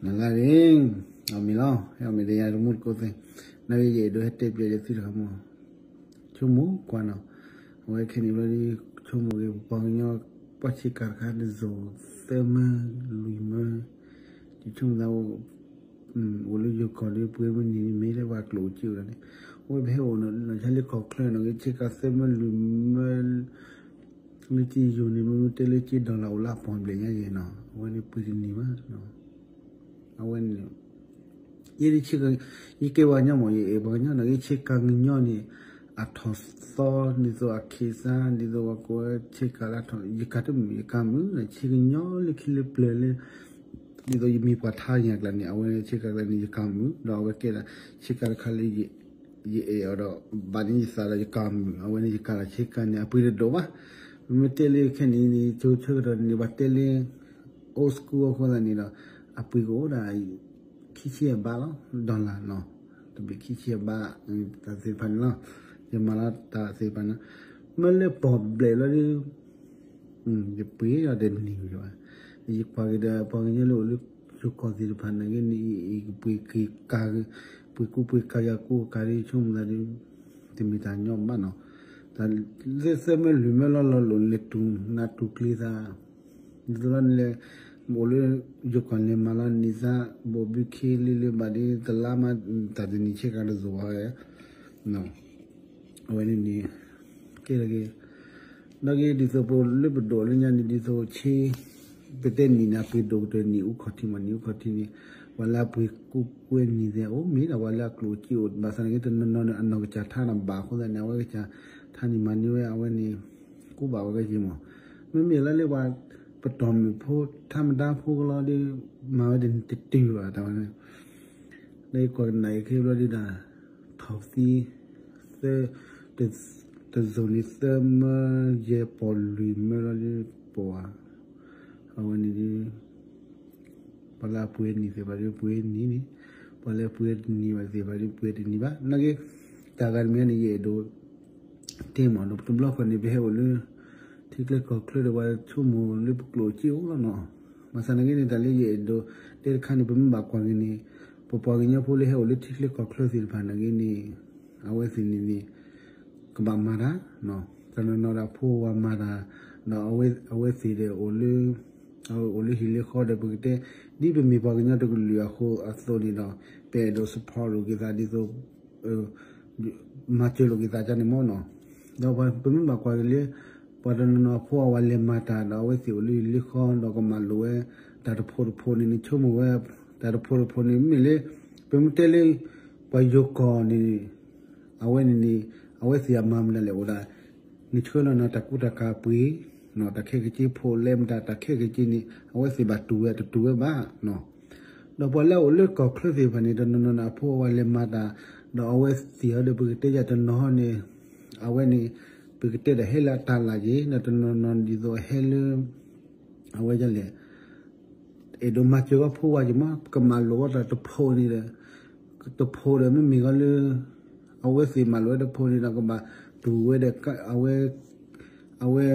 နလၢရ့, အမ့ၢ်လီၤ, ဟဲအမ့ၢ်တယါတမူတကိးသ့ၣ်, နာ်က့ယအဲၣ်ဒိးဟဲတဲပျဲယသုတခါမီၤ, ဆိကမိၣ်ကွၢ်နီၤ, အဝဲခဲန့ၣ်ဘျီဒ် ဆိကမိၣ်က့ၤ ပပှၤကညီ ပှၤဆ့ကၤတခါ တစိၤသၢမၢလွံၢ်မၢ, ယဆိကမိၣ်သး အိၣ်လၢယိၤကီၢ်ဒီး ပှဲၤမုၢ်နံၤမ့ၢ်လၢပှၤကျိၣ်စ့အိၣ်ဒၣ်န့ၣ်, အဝဲပဟဲအိၣ်နီၤ ဆါလၢကီၢ်ချၢနီၤ က့ဆ့ကၤသၢမၢလွံၢ်မၢ လၢက့ယိၤန့ၣ် မ့မ့ၢ်တဲလၢက့ dollar အိၣ်လၢအပီၣ်ဘျဲၣ်ညါယဲနီၤ အဝဲန့ၣ်ပှ့ၤတနံၤဘၣ်, အဝဲန့ၣ် ယဲဒ် ယကဲပှၤကညီမး ယအဲၣ်ပှၤကညီနီၤ က့ဆ့ကၤကညီန့ၣ် အထီၣ်သီ ဒ်သိးအခ့ၣ်စါ ဒ်သိးပှၤကိးဝဲဆ့ကၤလၢအထီၣ် ယကၤတမုာ် ယကၤမုာ် ဆ့ကညီလၢခံလၢပျၢၤလၢ ဒ်သိးယမ့ၢ်ပှၤထါယၤကျါန့ၣ် အဝဲဆ့ကၤကျါန့ၣ် ယကၤမုာ် ဒီးအဝဲကဲဒၣ် ဆ့ကၤတခါလၢ ယအဲၣ်အီၤဒီး ဘၣ်န့ၣ်ယသးဒီးယကၤမုာ် အဝဲန့ၣ်ယကၤလီၤဆ့ကၤန့ၣ် အပှ့ၤတဒိၣ်ဘၣ်, မ့မ့ၢ်တဲလၢခဲန့ၣ်န့ၣ် ဆိဆၢကတီၢ်န့ၣ် ပှၤတဲလၢ old school အဃိသတးန့ၣ်ဒီး အပှ့ၤကအိၣ်ဒၣ် ခံဆံအဘးလီၤ dollar နီၤ, တဘ့ၣ်ခံဆံအဘး တၢ်သ့ၣ်တဖၣ်န့ၣ်လီၤ, ယမၤလီၤတၢ်သ့ၣ်တဖၣ်န့ၣ်, မ့ၢ်လၢပီၣ်ဘျဲၣ်လီၤဒီး ယပှ့ၤဒီးတနံၤဝံၤဘၣ်, ယကွၢ်က့ၤဒီး ပှၤကညီလၢအိၣ်လၢယိၤကီၢ်သ့ၣ်တဖၣ်နာ်က့န့ၣ် အံၤကပှ့ၤက့ၤကၤ ပှ့ၤကူပှ့ၤကၤယၤကူအကၤဒီး ဆိကမိၣ်သးဒီး တမ့ၢ်တၢ်ညီဘၣ်နီၤ, တၢ်လၢသၢမၢလွံၢ်မၢလီၤလီၤလိာ်လဲၤတူၢ်နးတူၢ်ကျ့ၤသး ဒ်သိးလီၤန့ၣ်လဲၣ်, အိၣ်လၢယိၤကီၢ်လဲၤမၤလီၤန့ၢ်သး ဘိၣ်ဘုခ့လံလံဘၣ်ဒီး တလါမး တၢ်တနံၤဆ့ကၤတစိၤဘၣ်ဝဲ, အဝဲန့ၣ်န့ၣ် ကဲထီၣ်က့ၤ, ဒီးက့ဒ်သိးပလၢပဒိၣ်လၢညါန့ၣ် ဒ်သိးဆ့ ပတဲနံၣ်န့ၣ် ပှ့ၤဒိၣ်ကတၢၢ်နံၣ်အူခီၣ်ထံးမး နံၣ်အူခီၣ်ထံးန့ၣ် ပှၤလၢအပှ့ၤကူပှ့ၤနံၤသ့ၣ် အိၣ်မ့ၢ်ဒီးပှၤလၢအကျိၣ်စ့အိၣ် ဘၣ်ဆၣ်နာ်က့တနီၤနီၤန့ၣ် အနီၢ်ကစၢ်ထါန့ၣ်ဘၣ်အဃိသတးန့ၣ် အဝဲကစၢ်ထါန့ၣ်မၤန့ၢ်ဝဲ အဝဲန့ၣ် ကူဘၣ်ဝဲကဲက့ၤမး, မ့မ့ၢ်လၢလၢပှၤ ပတီၢ်မုၣ်ဖိ ထါမတါဖိကလီဒီး မၤဝဲတတုၤဘၣ်တၢ်ဝဲန့ၣ် လၢယကွၢ်ကနၣ်အံၤခဲဘျီဒုဒၣ် ထီၣ်သံ သၢ တစိၤန့ၣ် သၢမၢ ယဲၢ်ပီၢ်လွံၢ်မၢလီၤဒု ပှၤ အဝဲန့ၣ်ဒု ပှၤလၢအပှ့ၤနံၤသ့ၣ်တဖၣ်ဒု ပှ့ၤနံၤန့ၣ်, ပှၤလၢအပှ့ၤတနံၤဘၣ်သ့ၣ်တဖၣ်ဒု ပှ့ၤတနံၤဘၣ်. နာ်က့ တၢ်ဂၤတမံၤန့ၣ် ယအဲၣ်ဒိး တဲမးဒီး တဘျီခီန့ၣ် ပဟဲအိၣ်လၢ ထံချၢကီၢ်ချၢဒီး ပှၤဆိကမိၣ်လၢပကျိၣ်စ့အိၣ်လီၤနီၤ. ဘၣ်ဆၣ်နာ်က့န့ၣ် တၢ်လၢယအဲၣ်ဒိး တဲတခါန့ၣ် ပမ့ၢ်ဘၣ်ကွၢ်က့ၤန့ၣ် ပပှၤကညီဖိလၢဟဲအိၣ်လၢထံချၢကီၢ်ချၢသ့ၣ်တဖၣ်နာ်က့န့ၣ် အဝဲသ့ၣ်န့ၣ်န့ၣ် ကဘၣ်မၤတၢ် တနီၤနီၤဒီးဖိဝၤမၤတၢ် ဒီးအဝဲသ့ၣ်ဒီးအိၣ်လၢ အိၣ်လၢဟံၣ်လၢဃီဒီး ပကတဲ ဒ်ပမ့ၢ်ပှၤကညီတကလုာ်အဃိအသိးန့ၣ်ဒီး ပအဲၣ်ဒိး support လိာ်က့ၤသးဒ်သိး မၤစၢၤလိာ်က့ၤသးန့ၣ်မ့ၢ်နီၤ. ဒီးပမ့ၢ်ဘၣ်ကွၢ်က့ၤလၢ ပှၤတနီၤနီၤဖိဝၤလဲၤမၤတၢ်ဒီး အဝဲသ့ၣ်အိၣ်လၢဟံၣ်လၢဃီဒီးကမၤလိာ်ဝဲ တၢ်တဖိတဖိန့ၣ် နဆိကမိၣ်ဝဲ တၢ်တဖိတဖိန့ၣ် မ့မ့ၢ်လၢ ပမ့ၢ်တဲလၢ ပှၤယိၤကီၢ်န့ၣ် အဝဲန့ၣ်န့ၣ် အဝဲသ့ၣ်အမၤမနုၤလဲၣ်အိၣ်ဒၣ် နဆှၢလီၤနီၤ တၢ်ကူတၢ်ကၤပှ့ၤ တၢ်ခဲကက့ဖိလဲမတၤ တၢ်ခဲကက့န့ၣ် အဝဲသ့ၣ်ဘၣ်တူၢ်ဝဲတတူၢ်ဝဲဘၣ်. ဒီးပှၤလၢအအိၣ်လၢကီၢ်ချၢသ့ၣ်တဖၣ်န့ၣ် တနီၤနီၤန့ၣ် အဖိအဝၤလဲၤမၤတၢ် ဒီးအဝဲသ့ၣ်အီၤဒီး ပကတဲယၤတနီၤန့ၣ် အဝဲန့ၣ် ပကတဲဒီးဟဲလၢအတၢ်လၢ်က့ၤ ဒီးတနီၤနီၤဒ်သိးဟဲလၢ အဝဲဒ်လဲၣ် အဲၣ်ဒိးမၤစၢၤကီဖိဝၤက့ၤမး ကမၤလိာ်ဝဲတၢ်တဖိန့ၣ်ဒီး တဖိဒီးမ့မ့ၢ်ကီးလၢ အဝဲသ့ၣ်မၤလိာ်ဝဲတဖိန့ၣ်ဒီး ကဘၣ်တူၢ်ဝဲဒီး အဝဲ အဝဲ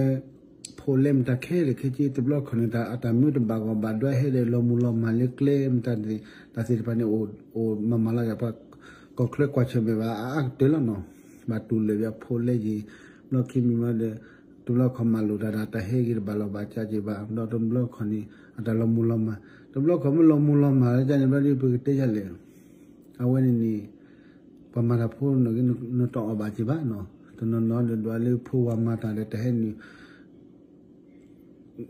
ဖိလဲမတၤခဲလၢာ်ခဲဆ့ တဘျီခီန့ၣ် တၢ်အတၢ်မၢတဘၣ်ဂီၢ်ဘၣ်ဒွးဟဲဒီး လီၤမူၤလီၤမၢ်လၢကျဲမတၤ တၢ်သ့ၣ်တဖၣ်န့ၣ် အိၣ်မၤမၤလီၤယၤ ပှၤကီၢ်ချၢကွၢ်ဆၢၣ်မဲာ်ဘၣ် အအါကတၢၢ်လီၤနီၤ. ဘၣ်တူၢ်လၢာ်ဘၣ်ဖိလဲက့ၤ ဘျီခံမံၤမးဒီး တဘျီခီမၤလိာ်တၢ်ဒီး တၢ်ဟဲက့ၤတဘၣ်လီၤဘၣ်ကးက့ၤဘၣ် ဒီးတဘျီခီန့ၣ် အတၢ်လီၤမူၤလီၤမၢ် တဘျီခီမ့ၢ်လီၤမူၤလီၤမၢ်လၢကန့ၣ် ဘျီဒ်ပကတဲယၤလဲၣ် အဝဲန့ၣ်န့ၣ် ပှၤမၤတၢ်ဖိန့ၣ် နတအီၣ်ဘၣ်က့ၤဘၣ်နီၤ. တနီၤနီၤဒီးဒွးလၢဖိဝၤမၤတၢ်ဒီးတဟဲနုာ်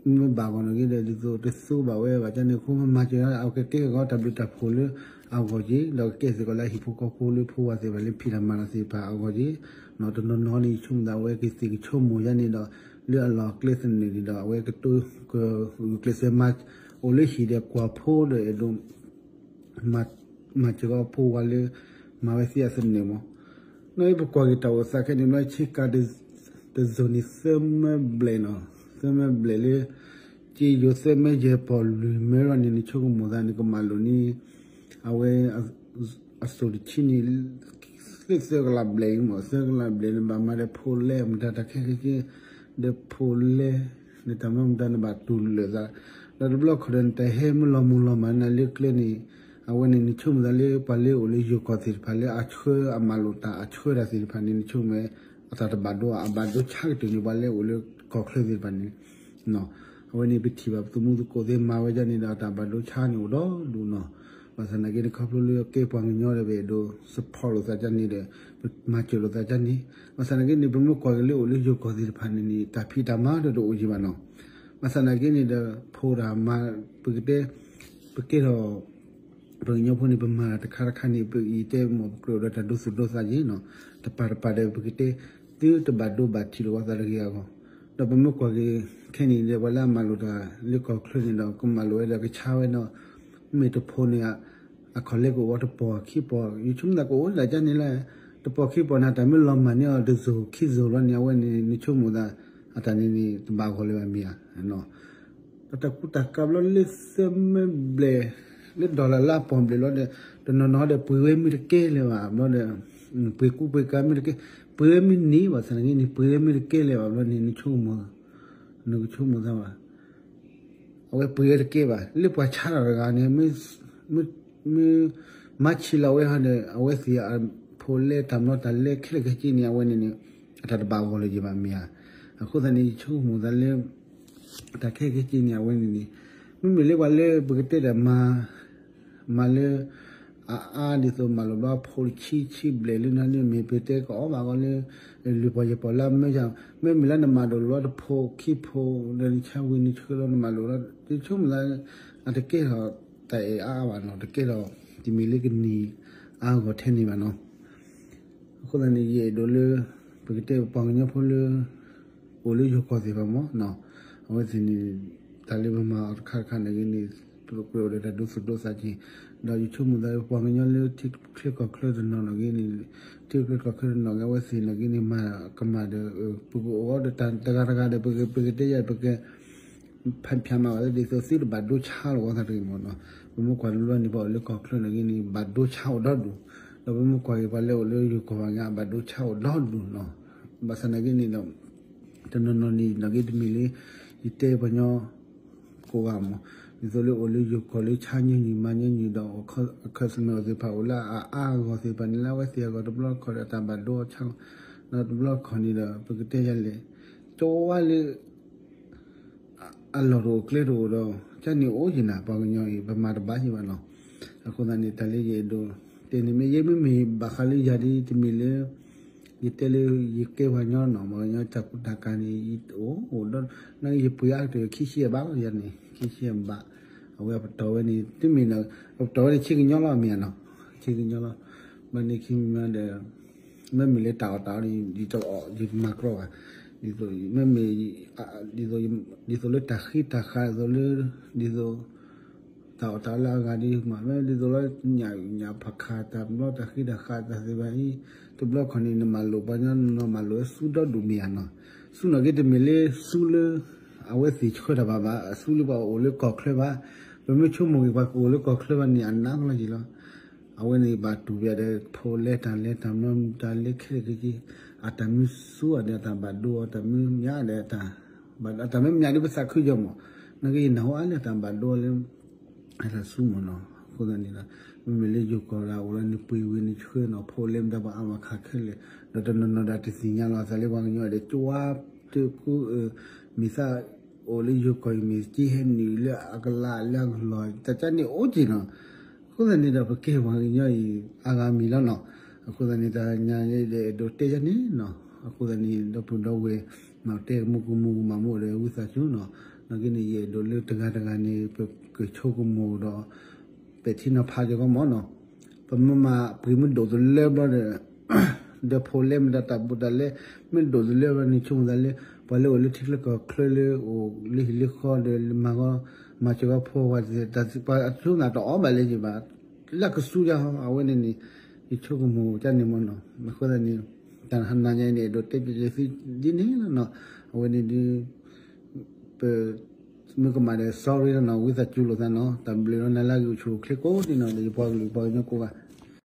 မ့ၢ်ဘၣ်ဂီၢ်န့ၣ်က့ဒီး ဒ်သိးတသူဘၣ်ဝဲဘၣ်ကန့ၣ် အဃိမ့ၢ်မၤစၢၤအီၤ အကကဲကီးတၢ်ဘျုးတၢ်ဖှိၣ်လၢအဂီၢ်က့ၤ ဒီးကကဲစ့ၢ်ကီးလၢအဟံၣ်ဖိဃီဖိလၢဖိဝၤသ့ၣ်တဖၣ်လၢဖံးတၢ်မၤတၢ်သ့ၣ်တဖၣ်အဂီၢ်က့ၤ တနီၤနီၤန့ၣ် ယဆိကမိၣ်သးဝဲကသ့ၣ်ကဆိကမိၣ်ယါန့ၣ်ဒီး လၢအလီၢ်ကျဲသနၢၣ်န့ၣ်ဒီး အဝဲကတိၤကဂုာ်ကျဲးစၢးမၤ အိၣ်လၢဟံၣ်ဒီးကွၢ်ဖိဒီးအဲၣ်ဒိး မၤစၢၤကီးဖိဝၤလၢ မၤဝဲသ့အသနၢၣ်မး. နီၢ်အံၤပကွၢ်က့ၤတၢ်အိၣ်သးခဲန့ၣ် ဘျီဆ့ကၤတစိၤန့ၣ် သၢမၢဘျဲၣ်နီၤ, သၢမၢဘျဲၣ်လၢ က့ယိၤသၢမၢယဲၢ်ပီၢ်လွံၢ်မၢလီၤန့ၣ် နဆိကမိၣ်သးန့ၣ် ကမၤလိာ်န့ၣ် အဝဲ အစိၤတဆံန့ၣ် လၢသၢကလးဘျဲၣ်အံၤမး သၢကလးဘျဲၣ်န့ၣ် ဘၣ်မၤဒီးဖိလဲမတၤတၢ်ခဲကက့ ဒီးဖိလဲ နတၢ်မၢမတၤန့ၣ်ဘၣ်တူၢ်လိာ်သး ဒီးတဘျီခီဒီး နတဟဲမုၢ်လီၤမူၤလီၤမၢ်နၤလၢကျဲန့ၣ်, အဝဲန့ၣ် နဆိကမိၣ်သးလၢပှၤလၢအိၣ်လၢယိၤကီၢ်သ့ၣ်တဖၣ်လၢအဆှၢအမၤလိာ်တၢ်အဆှၢတၢ်သ့ၣ်တဖၣ်န့ၣ် နဆိကမိၣ် အတၢ်တဘၣ်ဒိ အဘၣ်ဒိဆါကတၢၢ်န့ၣ် ပှၤလၢအိၣ်လၢကီၢ်ချၢသ့ၣ်တဖၣ်န့ၣ် အဝဲန့ၣ်ပထံၣ်ဘၣ်ပသုးမုၢ်သကိးသ့ၣ်မၤဝဲဒ်န့ၣ်ဒီး အတၢ်ဘၣ်ဒိဆါန့ၣ်အိၣ်ဒီဒူၣ်နီၤ. ဘၣ်ဆၣ်သနာ်က့န့ၣ် ခီဖျိလၢကဲပှၤကညီဒီး ပအဲၣ်ဒိး support လိာ်သးဒ်န့ၣ်ဒီး ပမၤစၢၤလိာ်သးဒ်န့ၣ်, ဘၣ်ဆၣ်သနာ်က့န့ၣ် ပမ့ၢ်ကွၢ်က့ၤလၢအိၣ်လၢယိၤကီၢ်သ့ၣ်တဖၣ်န့ၣ်န့ၣ် တၢ်ဖံးတၢ်မၤဒီးတအိၣ်ယံၤဘၣ်နီၤ. ဘၣ်ဆၣ်သနာ်က့န့ၣ်ဒီး ဖိတၢ်မၤ ပကတဲ ပကဲထီၣ် ပှၤကညီဖိန့ၣ် ပမၤတခါတခါန့ၣ် ပအံၤတဲမ့ၢ်ပကြၢးဒီးတၢ်ဒိသူၣ်ဒိသးက့ၤနီၤ, တပၤတပၤဒီးပကတဲ သုတဘၣ်ဒိဘၣ်ထံးလိာ်ဝဲသးတဂ့ၤအဂီၢ်, ဒီးပမ့ၢ်ကွၢ်က့ၤခဲန့ၣ်ဒီး ပှၤလၢအမၤလိာ်တၢ်လၢကီၢ်ချၢန့ၣ်ဒီး ကမၤလိာ်ဝဲဒီးကဆါဝဲဒီး မ့ၢ်တဖိန့ၣ် အခီၣ်လဲကအိၣ်တပီၢ်ခံပီၢ် ယဆိကမိၣ်သးကအိၣ်ဒၣ်ကန့ၣ်လၢ တပီၢ်ခံပီၢ်န့ၣ် တၢ်မ့ၢ်လီၤမၢ်န့ၢ်အီၤတစိၤခံစိၤလီၤန့ၣ် အဝဲန့ၣ် နဆိကမိၣ်သး အတၢ်န့ၣ်န့ၣ် တဘၣ်ဂီၢ်လၢၤဘၣ်မ့ၢ်ဧါ. ဒီးတၢ်ကူတၢ်ကၤဘျီလၢသၢမၢဘျဲၣ် လၢ dollar လၢအပီၢ်ဘျဲၣ်လီၤဒီး တနီၤနီၤဒီးပှ့ၤဝဲမ့ၢ်တကဲလၢၤဘၣ်ဘျီဒီး ပှ့ၤကူပှ့ၤကၤမ့ၢ်တကဲ ပှ့ၤဝဲမ့ၢ်န့ၢ် ဘၣ်ဆၣ်သနာ်က့န့ၣ် ပှ့ၤဝဲမ့ၢ်တကဲလၢၤဘၣ်ဘျီန့ၣ် နဆိကမိၣ် နကဆိကမိၣ်သးဘၣ် အဝဲပှ့ၤဝဲတကဲဘၣ် လၢပှၤဆါတၢ်တဂၤန့ၣ် မ့ၢ် မၤဆံးလီၤဝဲဟီဒီး အဝဲသ့ၣ်အဖိလဲတၢ်မၤတၢ်လဲခဲလၢာ်ခဲဆ့န့ၣ် အဝဲန့ၣ်န့ၣ် အတၢ်တဘၣ်ဂီၢ်လၢၤယံၤဘၣ်မ့ၢ်ဧါ. အဃိသတးန့ၣ် ယဆိကမိၣ်သးလၢ တၢ်ခဲခဲဆ့န့ၣ် အဝဲန့ၣ်န့ၣ် မ့မ့ၢ်လၢပှၤလၢပကတဲဒီးမၤ မၤလၢ အအါဒ်သိးမၤလိာ်ဘျီဖိတဆံဆံဘျဲၣ်လၢန့ၣ် မ့ၢ်ပတဲကအီၣ်ဘၣ်ဂီၢ်လၢ လွံၢ်ပီၢ်ယဲၢ်ပီၢ်လၢအမၢယၤ မ့မ့ၢ်လၢနမၤလိာ်လီၤတဖိခံဖိ ဒီးနဆါဝံၤနဆှၢလီၤနမၤလိာ်လီၤ ယဆိကမိၣ်သး အတကဲထီၣ်တၢ်အဲၣ်အါအါဘၣ်နီၤ တကဲထီၣ် တမ့ၢ်လၢကန့ၢ်အါဂီၢ်ထဲန့ၣ်ဘၣ်နီၤ. အဃိသတးန့ၣ် ယအဲၣ်ဒိးလၢ ပကတဲပပှၤကညီဖိလၢ အိၣ်လၢယိၤကီၢ်သ့ၣ်တဖၣ်မ့ၢ်နီၤ အဝဲသ့ၣ်န့ၣ် တၢ်လၢပမၤအီၤတခါတခါန့ၣ်ဂ့ၤန့ၣ် ပကြၢးအိၣ်ဒီးတၢ်ဒိသူၣ်ဒိသးက့ၤ ဒီးယဆိကမိၣ်သးလၢပှၤကညီလၢထံချၢကီၢ်ချၢတနီၤနီၤဂ့ၤန့ၣ် ထံချၢကီၢ်ချၢတနီၤဂ့ၤ အဝဲသ့ၣ်န့ၣ်ဂ့ၤန့ၣ် မၤကမၣ်ဒီး ပကအိၣ်ဒီးတၢ်တဂၤတဂၤဒီး ပက ပကတဲယၤ ပက ဖၣ်ဖၣ်မၤဘၣ်လၢဒ်သိးသုတဘၣ်ဒိဆါလိာ်ဝဲသးတဂ့ၤမ့ၢ်နီၤ. ပမ့ၢ်ကွၢ်တဘျီန့ၣ် ပှၤအိၣ်လၢကီၢ်ချၢန့ၣ်ဂ့ၤန့ၣ် ဘၣ်ဒိဆါအိၣ်ဒီဒူၣ်, ဒီးပမ့ၢ်ကွၢ်က့ၤပှၤလၢအိၣ်လၢယိၤကီၢ်ဘၣ်ဂ့ၤ အဘၣ်ဒိဆါအိၣ်ဒီဒူၣ်နီၤ. ဘၣ်ဆၣ်သနာ်က့န့ၣ်ဒီး တနီၤနီၤန့ၣ် သနာ်က့တမ့ၢ်လၢ ယတဲပှၤကညီ ကိးဂၤမ့ၢ် ဒ်သိးလၢအိၣ်လၢယိၤကီၢ်လၢဆါညီနုၢ်မၤညီနုၢ်ဒီး အခၢၣ်စမၢၣ်အီၤသ့ၣ်တဖၣ်အိၣ်လၢအအါအဂီၢ်သ့ၣ်တဖၣ်န့ၣ် လၢအဝဲသ့ၣ်အဂီၢ်တဘျီခီၣ်ဒီးတၢ်ဘၣ်ဒိအီၤဆါလီၤ, ဒီးတဘျီခီၣ်န့ၣ်ဒီး ပကတဲယၤလဲၣ် ကၠီဝါလၢ အလီၢ်တအိၣ်ကျဲတအိၣ်ဒီး ကန့ၣ်အိၣ်ယံၤနၤ ပှၤကညီအံၤ ပမၤတဘၣ်ယံၤဘၣ်နီၤ. အဃိသတးန့ၣ် တၢ်လၢယအဲၣ်ဒိးတဲန့ၣ် မ့ၢ်ယဲမ့မ့ၢ်ဘၣ်ဃးလၢယၤဒ်တမ့ၢ်လၢ ယတဲလၢယကဲပှၤကညီနီၤ ပှၤကညီတၢ်ကူတၢ်ကၤန့ၣ် ယအိၣ်အိၣ်ဒီး နယပှ့ၤအါကတၢၢ်ခံဆံယဲၢ်ဘးလီၤ ယၤန့ၣ် ခံဆံယဲၢ်ဘး, အဝဲအပတီၢ်ဝဲန့ၣ် တမ့ၢ်နီၤ အပတီၢ်ဝဲန့ၣ် ဆံကညီလီၤ မ့ၢ်ဧါနီၤ, ဆံကညီလီၤ, ဘၣ်န့ၣ်ခံမံၤဒီး မ့မ့ၢ်လၢတၢ်အီၣ်တၢ်အီဒီး ယတအီၣ် ယတမၤကြီဘၣ်, ဒ်သိး မ့မ့ၢ် ဒ်သိးလၢတၢ်ဃံတၢ်ဃါ ဒ်သိးလၢ ဒ်သိး တၢ်အီၣ်တၢ်အီလၢအဂၤဒ်မး မ့ၢ်ဒ်သိးလၢ ညၣ်ဖးခါတၢ်ဘျီတၢ်ဃံတၢ်ဃါတၢ်သ့ၣ်တဖၣ်အံၤ တဘျီခီၣ်န့ၣ် နမၤလိာ်ပှၤကညီနီၤ မၤလိာ်ဝဲဆူဒီဒူၣ်မ့ၢ်ဧါနီၤ, ဆူနီၣ်ဂ့ၤတမ့ၢ်လၢဆူလၢ အဝဲသ့ၣ်ဆှၢတၢ်ဘၣ်ဘၣ် ဆူလၢပှၤအိၣ်လၢကီၢ်ချၢဘၣ်, ပမ့ၢ်ဆိကမိၣ်က့ၤပှၤကအိၣ်လၢကီၢ်ချၢဘၣ်န့ၣ် အနးကလီၤက့ၤလီၤ. အဝဲန့ၣ်ဘၣ်တူၢ်ပျးဒီး ဖိလဲတၢ်လဲတၢ်မနုၤတၢ်လဲခဲလၢာ်ခဲဆ့ အတၢ်မ့ၢ်ဆူအီၤဒီး အတၢ်ဘၣ်ဒိအီၤ တၢ်မ့ၢ်မၠးဒီး တၢ်မ့ၢ်မၠးဒ်ပသးခုယီၤမး, နာ်က့ယနၢ်ဟူအါလၢတၢ်ဘၣ်ဒိအီၤလၢ အတၢ်ဆူမးနီၤ, အဃိသတးန့ၣ်ဒီး မ့မ့ၢ်လၢယိၤကီၢ်ဒီး အိၣ်လၢနပှ့ၤဝံၤနဆှၢနီၤ ဖိလဲမတၤပှၤအါမးခးခဲလၢာ်, ဒီးတနီၤနီၤဒီးတသ့ၣ်ညါလီၤသးလၢပှၤကညီဒီး ကၠိဝါတကူ မ့ၢ်သး အိၣ်လၢယိၤကီၢ်အံၤ မ့ၢ်က့ဟဲနုာ်လၢအကလးလၢအကလီၢ် တၢ်ကန့ၣ်အိၣ်က့ၤနီၤ, အဃိသတးန့ၣ်ဒီး ပကဲပှၤကညီအံၤ အါဂၤမံၤလီၤနီၤ, အဃိသတးန့ၣ် တၢ်ညါယဲဒီးအဲၣ်ဒိးတဲယၤန့ၣ်နီၤ, အဃိသတးန့ၣ် ဒီပုၢ်ဒီဝဲၢ် မၤတဲကမူကမူကမၤမူဒီးဝံသးစူၤနီၤ, နာ်က့န့ၣ် ယအဲၣ်ဒိးလၢတဂၤတဂၤန့ၣ် ပကဆိကမိၣ်ဒီး ပဲာ်ထံနီၤဖးက့ၤကီမးနီၤ, ပမ့ၢ်မၤပှ့ၤမ့ၢ်ဒိၣ်တလၢဘျီဒီး ဒီးဖိလဲမတၤတၢ်ဘူးတၢ်လဲ မ့ၢ်ဒိၣ်တလၢဘျီန့ၣ် ဆိကမိၣ်သးလၢ ပှၤလၢအိၣ်လၢထံချၢကီၢ်ချၢလၢအိၣ်လၢဟံၣ်လၢဃီဒီး မၤဂီၤ မၤစၢၤဂီၤဖိဝဲ တၢ်ပှၤအဆိကမိၣ်တအီၣ်ဘၣ်လၢယံၤဘၣ် လၢကစူယၤဟီ အဝဲန့ၣ်န့ၣ် ယဆိကမိၣ်ကန့ၣ်မးနီၤ, အဃိသတးန့ၣ် တၢ်ဟါနၤညါအံၤန့ၣ် အဲၣ်ဒိးတဲပျးက့ၤသုဒ်န့ၣ်လီၤနီၤ, အဝဲန့ၣ်ဒ် ပ မ့ၢ်ကမၣ်ဒီး sorry လီၤနီၤ, ဝံသးစူၤလိာ်သးနီၤ, တၢ်ဘျုးလီၤ နၤလၢအဂ့ၤအိၣ်ဆူၣ်အိၣ်ချ့ကိးဒ်နီၤ, ဒီးယပှၤကလုာ်ပှၤကညီကိးဂၤ,